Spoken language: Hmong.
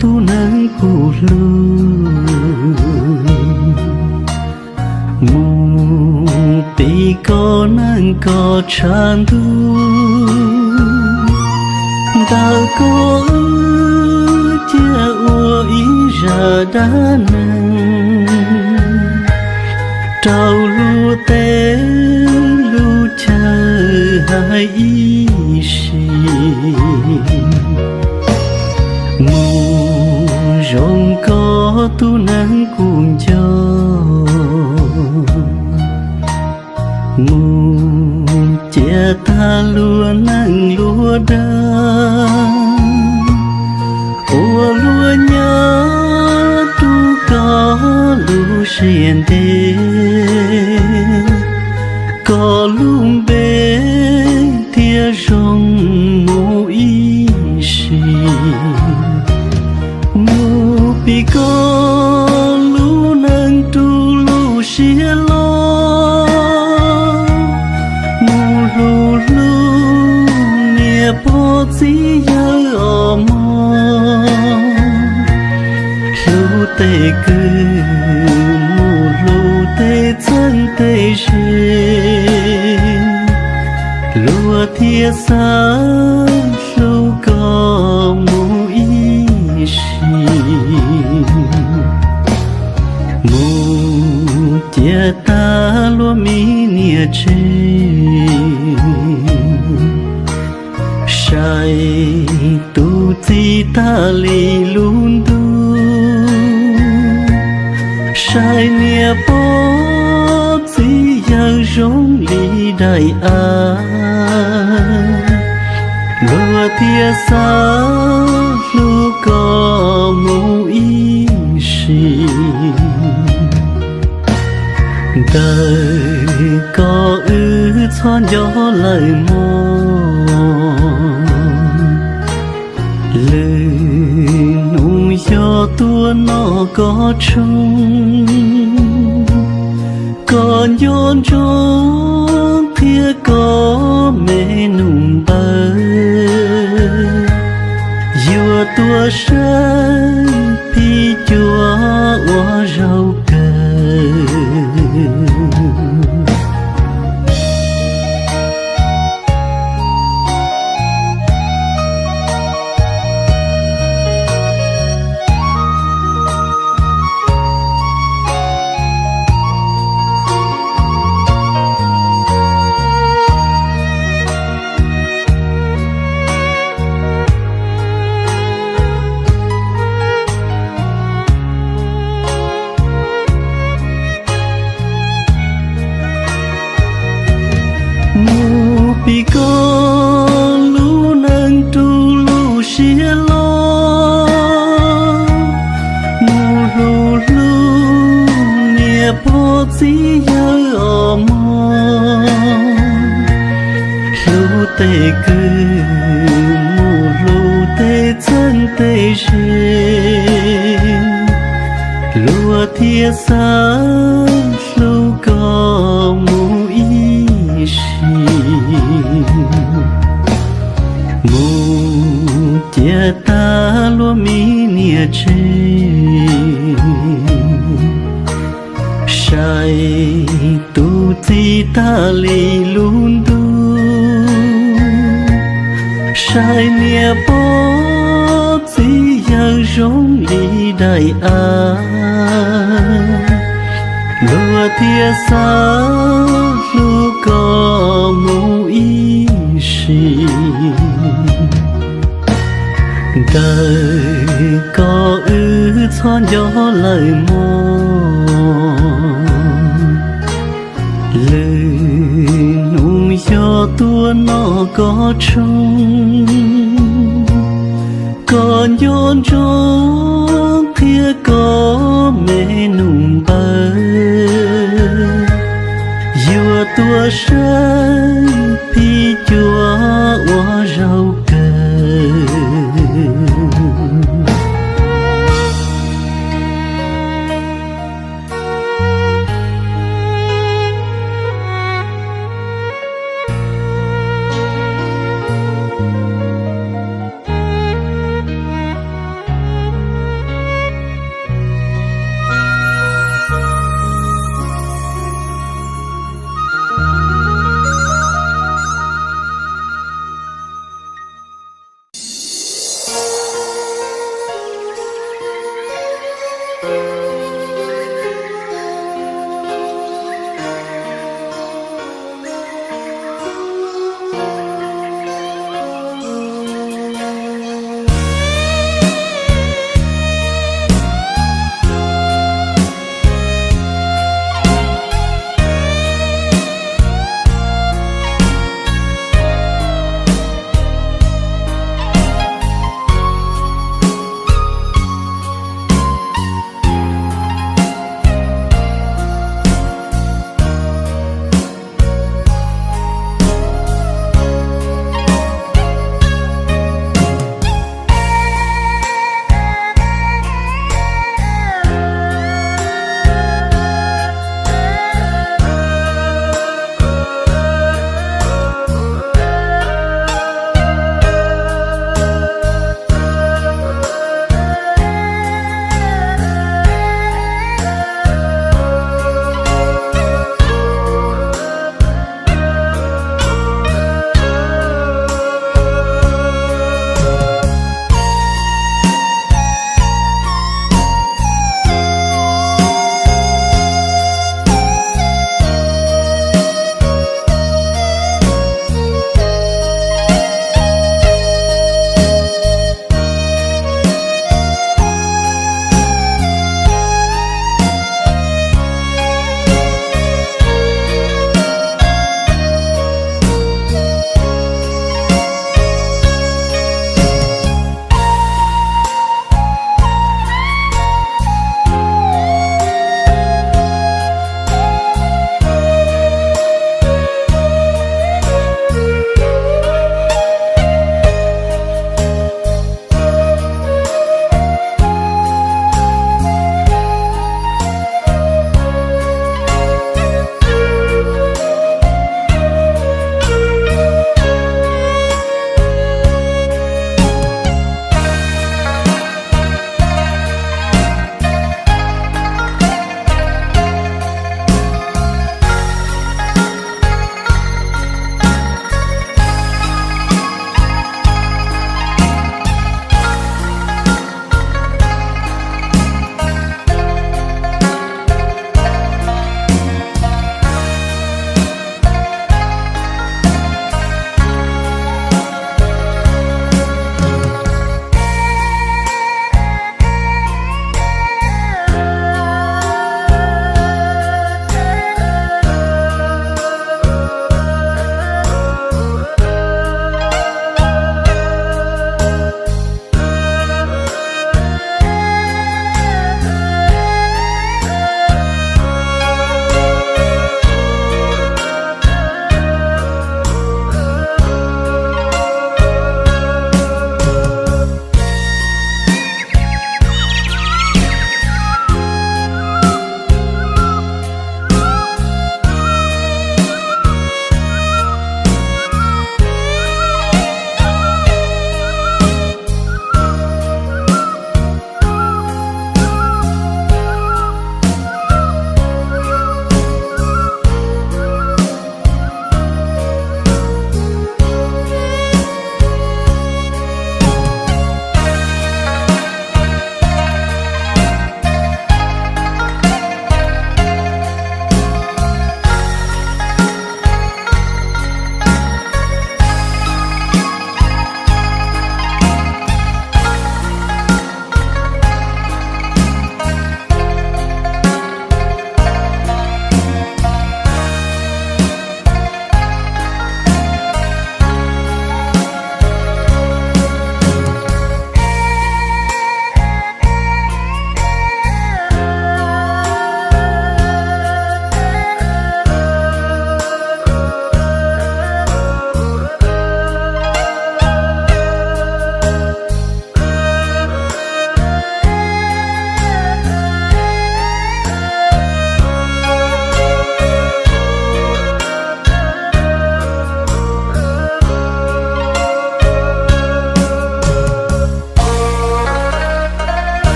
tus neeg kuv hlub, mus pib koj neeg koj tshav ntuj, ntawm koj wb cia ua ib zaj dab neeg rau lub teb lub chaw hais ib sim. Mus zoo koj tus neeg kuv nco, mus cia tag luag neeg luag dag uas luag nyob rau koj lub siab ntev, koj lub npe thiaj zoo mus ib sim. Mus pib koj lub neej rau lub siab loj, mus hlub hlub niam pog txiv yawg os mog. Hlub tej kwv, mus hlub tej txheeb tej ze, luag thiaj xav hlub koj mus ib sim. Mus cia tag luag mi niam tsev, saib tus txiv tag li lub ntuj, saib niam pog txiv yawg zoo li daim av, luag thiaj xav hlub koj mus ib sim. Ntawm koj wb txhob nco lawm mog, lwm hnub yog tuaj noj koj tshoob, koj nco ntsoov qhia koj me nus npawg, yuav tuaj saib phim cuam ua zaug kawg. Mus pib koj lub neej rau lub siab loj, mus hlub hlub niam pog txiv yawg os mog. Hlub tej kwv, mus hlub tej txheeb tej ze, luag thiaj xav hlub koj mus ib sim. Mus cia tag luag mi niam tsev, saib tus txiv tag li lub ntuj, saib niam pog txiv yawg zoo li daim av, luag thiaj xav hlub koj mus ib sim. Ntawm koj wb txhob nco lawm mog, lwm hnub yog tuaj noj koj tshoob, koj nco ntsoov qhia koj me nus npawg, yuav tuaj saib phim cuam